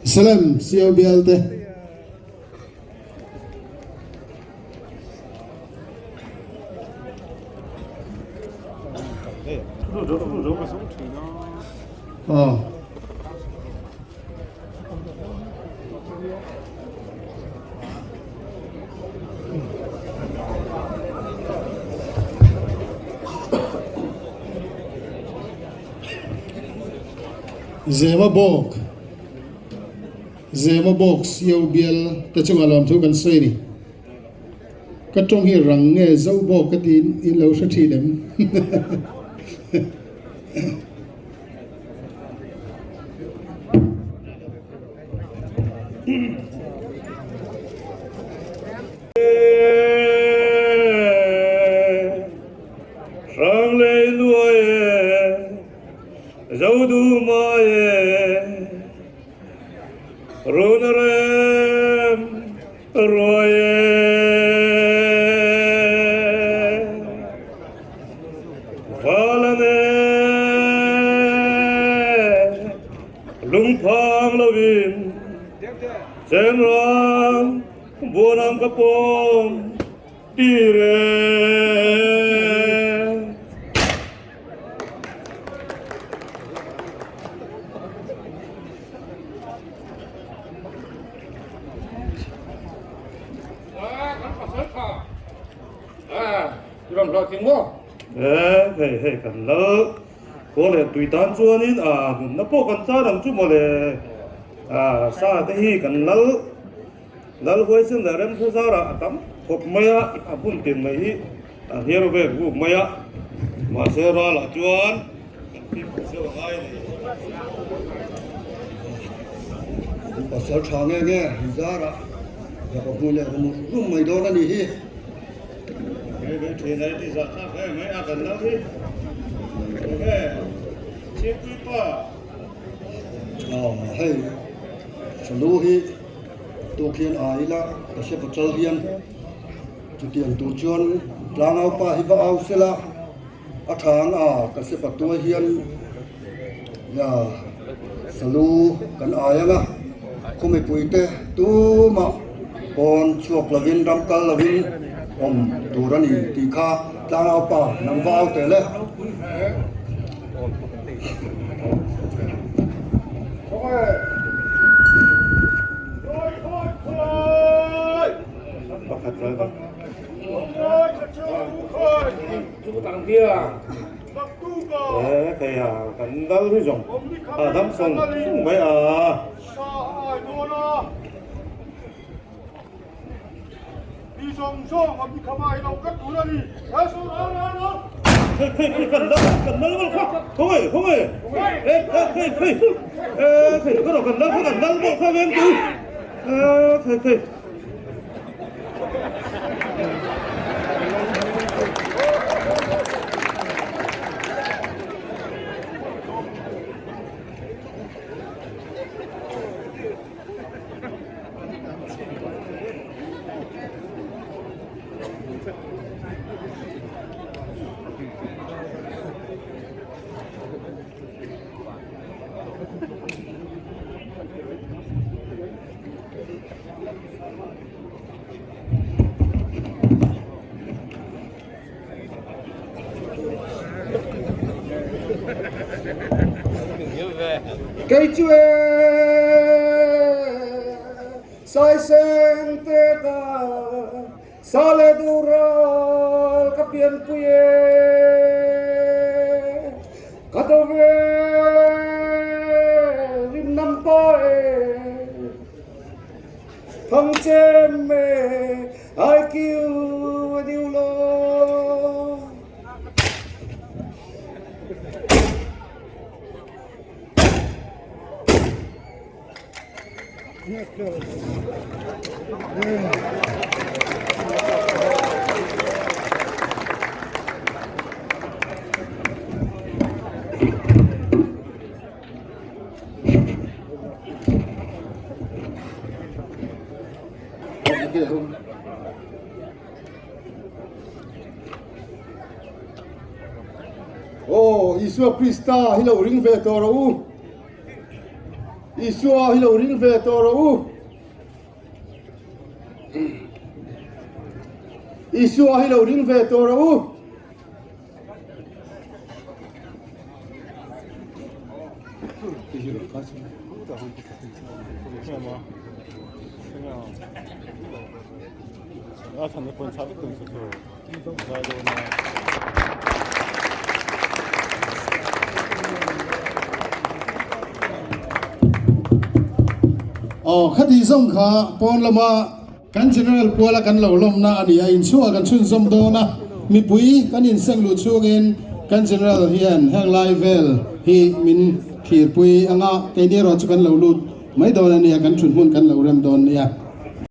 Salem Sio bial te. Aw. Zemabawk Zemabawk Sio bial te chungah lawmthu kan sawi a ni. Ka tawng hi rang nge Zobawk ka tiin in lo hre thin em? Hranglei luai e, zo du mai e, run a rem ruai e. Valan e, lungphang lovin, chengrang buanang ka pawm tir e. Hei hei kan lal kaw leh tui tan chuanin a nunna pawh kan char ang chu mawle a sa te hi kan lal lal huaisen leh remhla zarah a tam khawp mai a a hmun tin mai hi a hnial vel ruk mai a mahse ralah chuan kan fimkhur zeuh a ngai a ni. Pasal tha nge nge zarah ka hmu leh rum rum mai dawn a nih hi. Hei salu hi tuk hian a ila ka hre pachal hian chutiang tur chuan tlangau pa hi va au sela a tha ang a ka hre patuai hian salu kan ai ang a khaw mipui te tumah pawn chhuak lovin ram kal lovin awm tur a ni tih kha tlangau pa nang va au teh le. Hei a kan dal hi zawng a dam sawng sawng mai a. Hei hei hei kan dal kan dal bawlh kha khawngaih khawngaih eh hei hei eh hei ka kan dal kha kan dal bawlh kha veng tu eh hei hei. Kei chu e sai sen te ta sa le dural ka pianpui e ka do ve rim nam pa e. Thang chem e ai kiu a diu lo. Aw, Isua Krista hi lo ring ve tawh rawh u. Isua hi lo ring ve tawh rawh u. Isua hi lo ring ve tawh rawh u. Aw khati zawng kha pawn lama kan General puala kan lo lawmna a ni a, inchhungah kan chhunzawm dawn a, mipui kan inseng luh chhungin kan General hian heng lai vel hi min thlirpui anga keini erawh chu kan lo lut mai dawn a nia, kan thunhmun kan lo rem dawn nia.